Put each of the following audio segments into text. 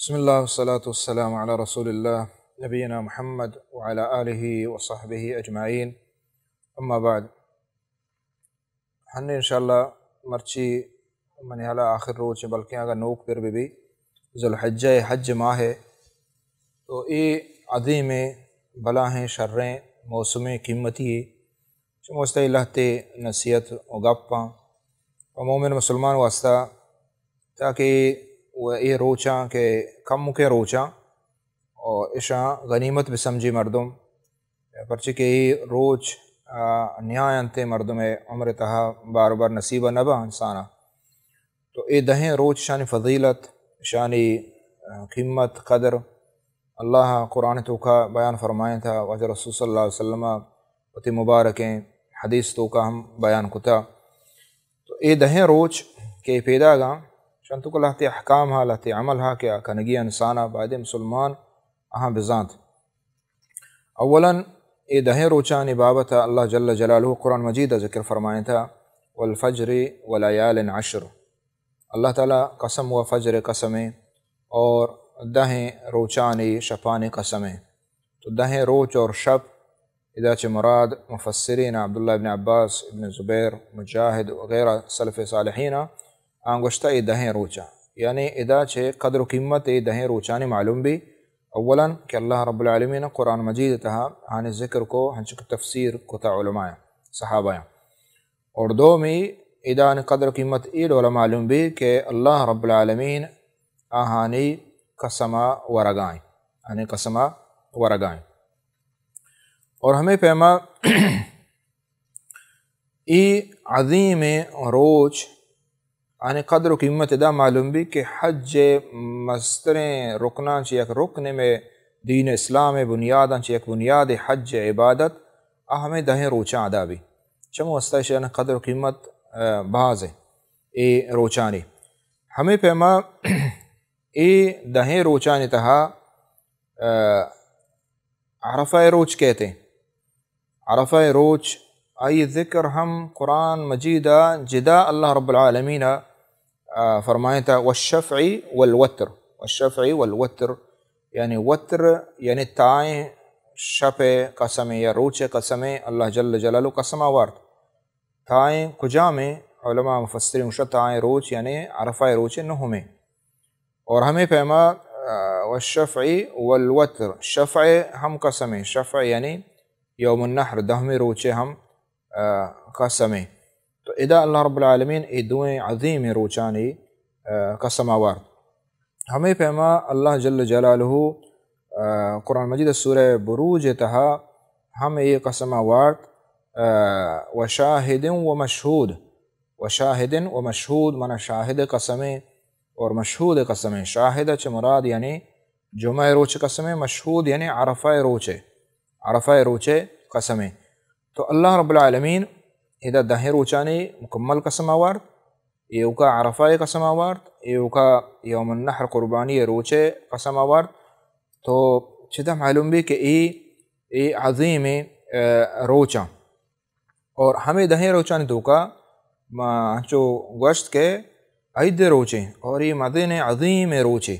بسم اللہ والصلاة والسلام علی رسول اللہ نبینا محمد وعلی آلہ وصحبہ اجمعین۔ اما بعد، ہن انشاءاللہ مرچی منی حالا آخر روچ، بلکیں اگر نوک پر بہ بی، ذوالحجہ حج ماہ ہے، تو اے عظیم بلاہیں شریں موسم قیمتی ہے۔ چموستہ لہتے نصیحت و گپاں و مومن مسلمان واسطہ، تاکہ و اے روچاں کہ کمکیں روچاں و اشاں غنیمت بسمجی مردم، پرچہ کہ اے روچ، آ، نیاینت مردم عمر تہا بار بار نصیبہ نبا انسانا۔ تو اے دہیں روچ اشانی فضیلت، اشانی، آ، قیمت، قدر اللہ قرآن توکا بیان فرمائیں تھا، واجہ رسول صلی اللہ علیہ وسلم وتی مبارکیں حدیث توکا ہم بیان کتا۔ تو اے دہیں روچ کہ پیداگاں، شان توکا لہتے احکام ہا، لہتے عمل ہا کہ آ کنگی انسانا باید مسلمان آہاں بزانت۔ اولاً، اے دہیں روچانی بابت اللہ جل جلالہ قرآن مجید ذکر فرمائیں تھا، والفجر ولیال عشر۔ اللہ تعالی قسم و فجر قسمیں اور دہیں روچانی شپانی قسمیں۔ تو دہیں روچ اور شپ، ادا چہ مراد مفسرین عبداللہ ابن عباس، ابن زبیر، مجاہد وغیرہ سلف صالحین آں گوشتہ اے دہیں روچاں۔ یعنی ادا چہ قدر و قیمت اے دہیں روچانی معلوم بی۔ اولاً کہ اللہ رب العالمین قرآن مجید تہا آنی ذکر کو، ہنچو کہ تفسیر کتا علماء، صحابہ۔ اور دومی، ادا آنی قدر و قیمت اے ڈولا معلوم بی کہ اللہ رب العالمین آہانی قسما ورگائیں، آنی قسما ورگائیں۔ اور ہمیں پیما اے عظیم روچ آنی قدر و قیمت ادا معلوم بی کہ حج مستریں رکناں چہ یک رکن میں، دین اسلام بنیاداں چہ یک بنیاد حج عبادت، آ ہمیں دہیں روچاں ادا بی۔ چمو واسطہ اشی آنی قدر و قیمت، آ، باز ہے اے روچانی۔ ہمیں پیما اے دہیں روچانی تہا، آ، عرفہ روچ کہتے ہیں۔ عرفہ روچ، آئی ذکر ہم قرآن مجید ء جدا اللہ رب العالمین ء، آ، فرمائیں تا، والشفع والوتر، والشفع والوتر، یعنی وتر، یعنی تائیں شپ قسمیں یا روچ قسمیں، اللہ جل جلالہ قسم آوارت۔ تائیں کجامیں؟ علماء مفسرین گوشت تائیں روچ یعنی عرفہ روچ نہمیں۔ اور ہمیں پیما، آ، والشفع والوتر، شفع ہم قسمیں، شفع یعنی یوم النحر، دہمی روچے ہم، آ، قسمیں۔ تو ادا اللہ رب العالمین اے دوئیں عظیم روچانی، آ، قسم آوارت۔ ہمیں پیما اللہ جل جلالہ، آ، قرآن مجید سورہ بروج تہا ہم اے قسم آوارت، آ، وشاہد ومشہود، وشاہد ومشہود، منا شاہد قسمیں اور مشہود قسمیں۔ شاہد چہ مراد یعنی جمعہ روچ قسمیں، مشہود یعنی عرفہ روچے، عرفہ روچے قسمیں۔ تو اللہ رب العالمین ادا دہیں روچانی مکمل قسم آوارت، ایوکا عرفہ قسم آوارت، ایوکا یوم النحر قربانی روچے قسم آوارت۔ تو چدا معلوم بی کہ اے، اے عظیم، آ، روچاں۔ اور ہمیں دہیں روچانی توکا ما انچو گوشت کہ عید روچیں اور اے مزن عظیم روچے۔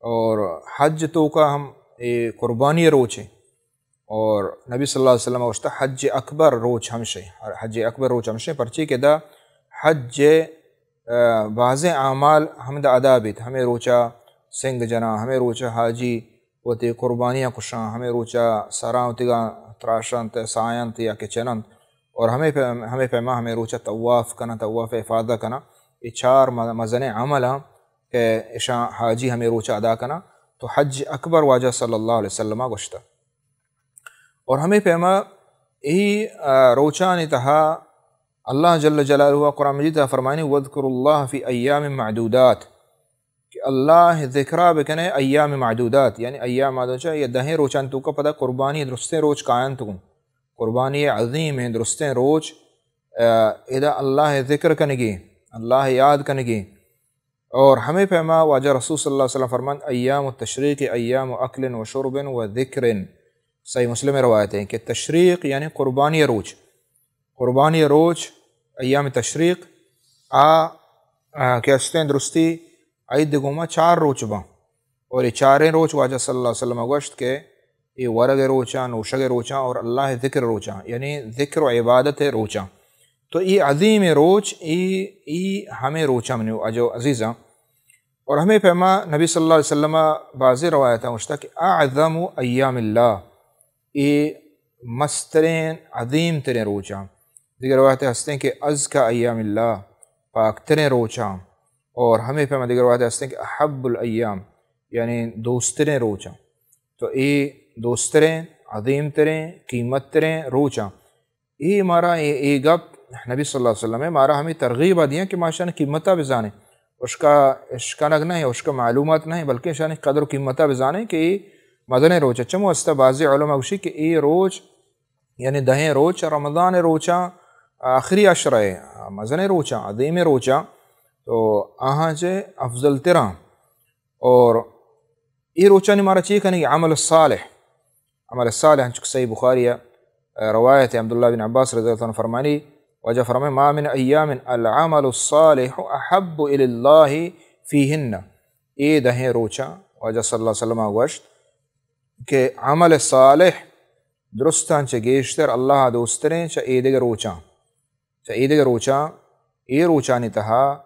اور حج توکا ہم اے قربانی روچے۔ اور نبی صلی اللہ علیہ وسلم گوشتہ، حج اکبر روچ ہمشے، حج اکبر روچ ہمشے، پرچی کہ دا حج، آ، بازیں اعمال ہمدا ادا بیت۔ ہمیں روچا سنگ جناں، ہمیں روچا حاجی وتی قربانیاں کشاں، ہمیں روچا سراں وتیگاں تراشنت، ساینت یا کہ چننت۔ اور ہمیں پہ-، ہمیں پیما ہمیں روچا طواف کناں، طواف افاضہ کناں۔ یہ چار م-، مزنیں عملاں کہ اشاں حاجی ہمیں روچا ادا کناں۔ تو حج اکبر واجہ صلی اللہ علیہ وسلم گوشتہ۔ اور ہمیں پیما ای، آ، روچانی تہا اللہ جل جلالہ قرآن مجید تہا فرمانی، واذکروا اللہ فی ایام معدودات، کہ اللہ ذکرا بکنے ایام معدودات، یعنی ایام معدودات چا یہ دہیں روچان توکا پدا قربانی درستیں روچ کاینت گوں، قربانی عظیم درستیں روچ، آ، ادا اللہ ذکر کنگی، اللہ یاد کنگی۔ اور ہمیں پیما واجہ رسول صلی اللہ علیہ وسلم فرماند، ایام التشریق ایام اکل و شرب و ذکر۔ صحیح مسلم روایت ہیں کہ تشریق یعنی قربانی روچ، قربانی روچ، ایام تشریق، آ، آ، کہ استیں درستی عید گوما چار روچ باں۔ اور اے چاریں روچ واجہ صلی اللہ علیہ وسلم گوشت کہ اے ورگ روچاں، نوشگ روچاں اور اللہ ذکر روچاں، یعنی ذکر و عبادت روچاں۔ تو اے عظیم روچ، اے، اے ہمیں روچاں منی واجہ و عزیزاں۔ اور ہمیں پیما نبی صلی اللہ علیہ وسلم بازی روایتاں گوشتا کہ اعظم ایام اللہ، اے مستریں، عظیم تریں روچاں۔ دیگر روایت ہستیں کہ ازکا ایام اللہ، پاک تریں روچاں۔ اور ہمیں پیما دیگر روایت ہستیں کہ احب الایام، یعنی دوستریں روچاں۔ تو اے دوستریں، عظیم تریں، قیمت تریں روچاں۔ اے مارا اے، اے گپ نبی صلی اللہ علیہ وسلم مارا ہمیں ترغیب دیا کہ ما شان قیمتا بزانیں۔ اشکا اشکنگ نہیں، اشکا معلومات نہیں، بلکہ شان قدر و قیمتا بزانیں کہ اے مزنیں روچ۔ چمو است بعضی علماء گوشی کہ اے روچ، یعنی دہیں روچ رمضان روچاں، آخری عشرہ، مزنیں روچاں، عظیم روچاں، تو آہاں چے افضل تراں۔ اور اے روچانی مارا چی کنگی؟ عمل صالح۔ عمل صالح، انچو کہ صحیح بخاری ہے، روایت عبداللہ بن عباس رضی اللہ عنہ فرمانی، واجہ فرمائے، ما من ایام العمل الصالح احب الی اللہ فیہن۔ اے دہیں روچاں واجہ صلی اللہ علیہ وسلم گوشت کہ عمل صالح درستاں چہ گیشتر اللہ دوستریں چہ اے دگہ روچاں۔ چہ اے دگہ روچاں، اے روچانی تہا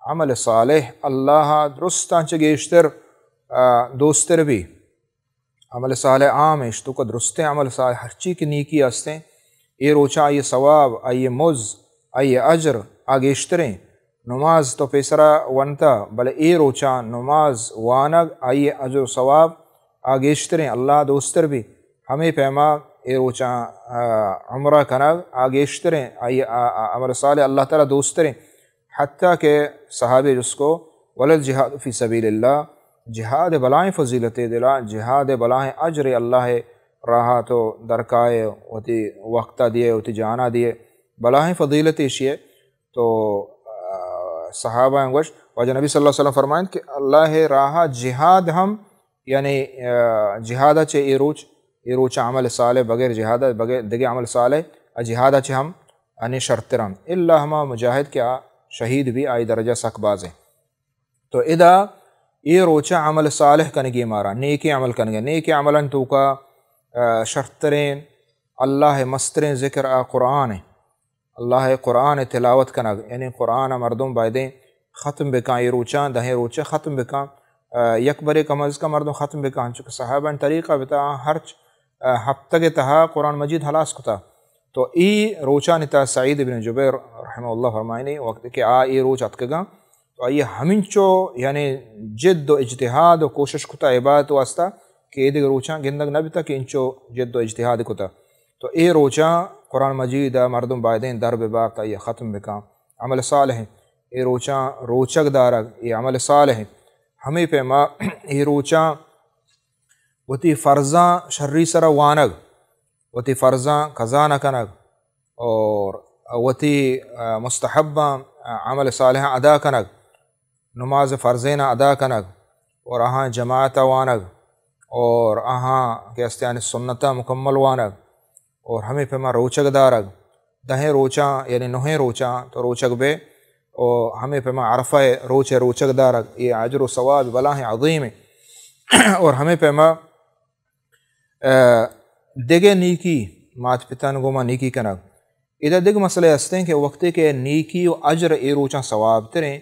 عمل صالح اللہ درستاں چہ گیشتر، آ، دوستر بی۔ عمل صالح عام اش تو کہ درستیں عمل صالح ہرچی کہ نیکی ہستیں، اے روچاں آئی ثواب، آئی مز، آئی اجر آ گیشتریں۔ نماز تو پیسرا ونتا، بلے اے روچاں نماز وانگ، آئی اجر و ثواب آ گیشتریں، اللہ دوستر بی۔ ہمے پیما اے روچاں، آ، عمرہ کنگ آ گیشتریں، آئی آ، آ، عمل صالح اللہ تعالی دوستریں۔ حتیٰ کہ صحابی جس کو، ولل جہاد فی سبیل اللہ، جہاد بلائیں فضیلت دلا، جہاد بلائیں اجر اللہ راہ تو درکائے، وتی وقتا دیے، وتی جانا دیے، بلائیں فضیلت ایشی ہے۔ تو، آ، صحابہ گوش، واجہ نبی صلی اللہ علیہ وسلم فرمائند کہ اللہ راہ جہاد ہم، یعنی، آ، جہاد چے اے روچ، اے روچ عمل صالح بغیر جہاد، بغیر دگہ عمل صالح، آ جہاد چے ہم انی شرتران۔ الا ہما مجاہد کہ آ شہید بی، آئی درجہ سک بازیں۔ تو ادا اے روچا عمل صالح کنگی مارا، نیکی عمل کنگی، نیکی عملن توکا، آ، شرترین، اللہ مسترین ذکر آ قرآن ہے۔ اللہ قرآن تلاوت کنگ، یعنی قرآن مردم بایدیں ختم بکن، اے روچاں، دہیں روچے ختم بکن۔ آ، یک برے کم از کم مردم ختم بکن، چونکہ صحابہ طریقہ بتا، ہرچ، آ، ہفتگ تہا قرآن مجید ہلاس کتا۔ تو ای روچانی تہا سعید ابن جبیر رحمہ اللہ فرمائنی، وقت کہ آ ای روچ اتکگاں، تو آئی ہمینچو، یعنی، جد و اجتہاد و کوشش کتا عبادت واسطہ کہ اے دگہ روچاں گندگ نہ بیتا کہ انچو جد و اجتہاد کتا۔ تو اے روچاں قرآن مجید ء مردم بایدیں در بہ بات، آئی ء ختم بکن۔ عمل صالح انت۔ اے روچاں روچگ دارگ، اے عمل صالح انت۔ ہمے پیما اے روچاں وتی فرضاں شری سرا وانگ، وتی فرضاں قضا نہ کنگ اور وتی، آ، مستحباں، آ، عمل صالحاں ادا کنگ۔ نماز فرضینا ادا کنگ اور آہاں جماعتا وانگ اور آہاں کہ استیانی سنتا مکمل وانگ اور ہمے پیما روچگ دارگ، دہیں روچاں یعنی نوہیں روچاں تو روچگ بے اور ہمے پیما عرفہ روچ روچگ دارگ، یہ اجر و ثواب بلاہیں عظیم ہے۔ اور ہمے پیما آ، دگہ نیکی، مات پتان گوما نیکی کنگ۔ ادا دگہ مسئلہ ہستیں کہ وقتے کہ نیکی و اجر اے روچاں ثواب تریں،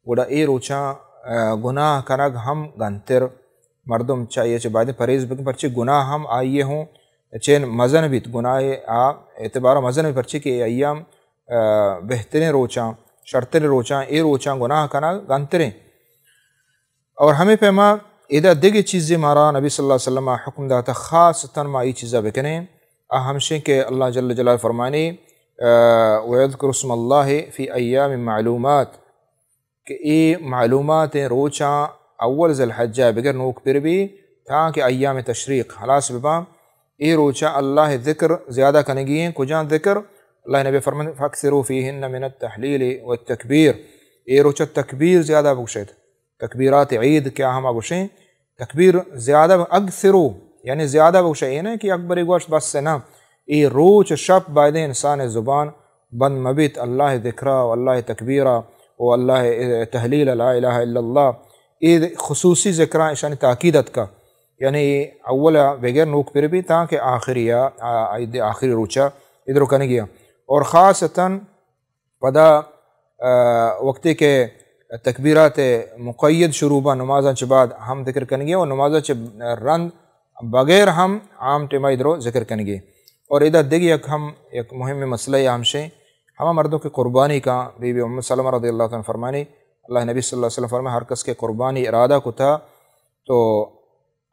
گڑا اے روچاں، آ، گناہ کنگ ہم گنتر۔ مردم چاہیے چہ بایدیں پرہیز بکن، پرچے گناہ ہم آئیے ہوں چین مزن بیت، گناہ آ اعتبار مزن بیت، پرچے کہ اے ایام، آ، بہترین روچاں، شرترین روچاں، اے روچاں گناہ کنگ گنتریں۔ اور ہمے پیما ادا دگہ چیزے مارا نبی صلی اللہ علیہ وسلم ء حکم داتا، خاصتاً ما ای چیزا بکنیں، آ ہمشیں کہ اللہ جل جلالہ فرمانی، آ، وَيَذْكُرُ اسْمَ اللَّهِ فِي أَيَّامٍ مَّعْلُومَاتٍ، کہ اے معلومات روچاں اول ذی الحجہ بگر نوک پر بی تاکہ ایام تشریق خلاص بباں۔ اے روچاں اللہ ذکر زیادہ کنگی ہیں۔ کجاں ذکر؟ اللہ نبی فرمانی، فَأَكْثِرُوا فِيهِنَّ مِنَ التَّهْلِيلِ وَالتَّكْبِيرِ۔ اے روچہ تکبیر زیادہ بگوشیت۔ تکبیرات عید کیا ہما گوشیں، تکبیر زیادہ ب-، اکثرو، یعنی زیادہ بگوشے، اے نہ کہ اکبری گوشت بس نہ، اے روچ شپ بایدیں انسان زبان بند مبیت اللہ ذکرا و اللہ تکبیرا و اللہ تحلیل لا الہ الا اللہ۔ اے خصوصی ذکراں اشانی تاکید اتکا، یعنی اولا بغیر نوک پر بی تاکہ آخری آ، آ، عید آخری روچا ادرو کنگی آ۔ اور خاصتاً پدا، آ، وقتی کہ تکبیرات مقید شروع با نمازاں چہ بعد ہم ذکر کنگی آ، اور نمازاں چہ رند بغیر ہم عام ٹیما ادرو ذکر کنگی۔ اور ادا دگہ یک ہم یک مہم مسئلہ ہمشیں، ہما مردم کہ قربانی کا، بی بی ام سلمہ رضی اللہ تعالیٰ عنہ فرمانی، اللہ نبی صلی اللہ علیہ وسلم فرمائے، ہر کس کہ قربانی ارادہ کتا تو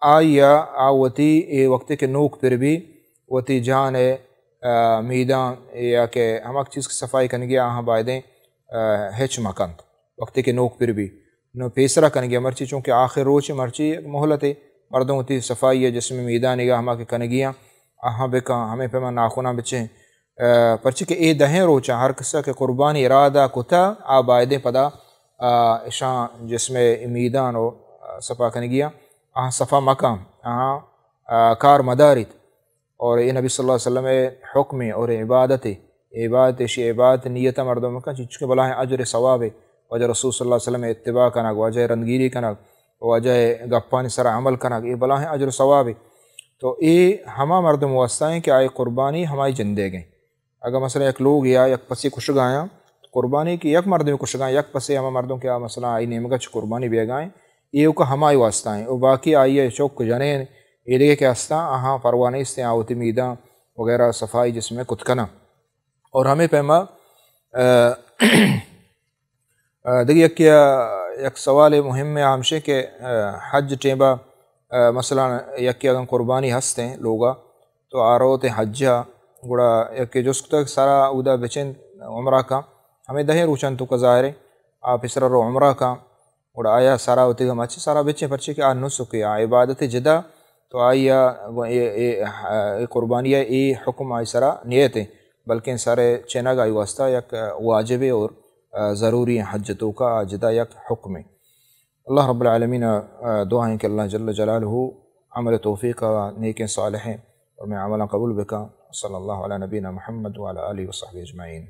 آئی ء آ وتی اے وقتے کہ نوک پر بی وتی جان ء، آ، میدان یا کہ ہمک چیز کہ صفائی کنگی آہاں بایدیں، آ، ہچ مکنت وقتے کہ نوک پر بی۔ نو پیسرا کنگی مرچی چونکہ آخر روچ مرچی یک مہلتے مردم وتی صفائی ء جسم میدان ء ہما کہ کنگی آہاں بکن، ہمیں پیما ناخناں بچیں۔ آ، پرچی کہ اے دہیں روچاں ہر کسا کہ قربانی ارادہ کتا، آ بایدیں پدا، آ، اشاں جسم میدان و، آ، صفا کنگی آ، آہاں صفا مکان، آہاں، آ، کار مداریت۔ اور اے نبی صلی اللہ علیہ وسلم ء حکم اور عبادت، عبادت اشی عبادت نیت مردم مکن، چونکہ بلاہیں اجر ثواب، واجہ رسول صلی اللہ علیہ وسلم اتباع کنگ، واجہ رندگیری کنگ، واجہ گپانی سر عمل کنگ، اے بلاہیں اجر ثواب۔ تو اے ہما مردم واسطہ ہیں کہ آئی قربانی ہمائی جندے گئے۔ اگر مثلاً یک لوگ یا یک پسی کشگایاں، قربانی کہ یک مردم کشگایاں، یک پسی ہما مردم کہ آ مثلاً آئی نیمگا چہ قربانی بیگائیں، اے اوکا ہمائی واسطہ ہیں۔ او باقی آئی چوک جنین، اے دیگہ کہ ہستاں، آہاں پرواہ نیستیں، آ وتی میداں وغیرہ صفائی جسم کت کناں۔ اور ہمیں پیما، آ، آ، دگہ یکے ء یک سوالے مہمیں آ ہمشیں کہ، آ، حج ٹیمبا، آ، مثلاً یکے اگاں قربانی ہستیں لوگا تو آ روت حج ء، گڑا یکے جست کتگ سرا اودا بچنت عمرہ کاں، ہمیں دہیں روچاں توکا ظاہریں آ پسرا رو عمرہ کاں، گڑا آیا سرا وتیگا مچ سرا بچیں پرچے کہ آ نسکے آ عبادت جدا تو آئی ء گوں اے، اے، اے قربانی ء اے حکم آئی سرا نیت انت، بلکیں سر چنگ آئی واسطہ یک واجبے اور ضروری حج توکا جدا یک حکمے۔ اللہ رب العالمین ء دعا ہیں کہ اللہ جل جلالہ عمل توفیق ء نیکیں صالحیں اور میں عملاں قبول بکا۔ صلی اللہ علی نبینا محمد وعلی آلہ وصحبہ اجمعین۔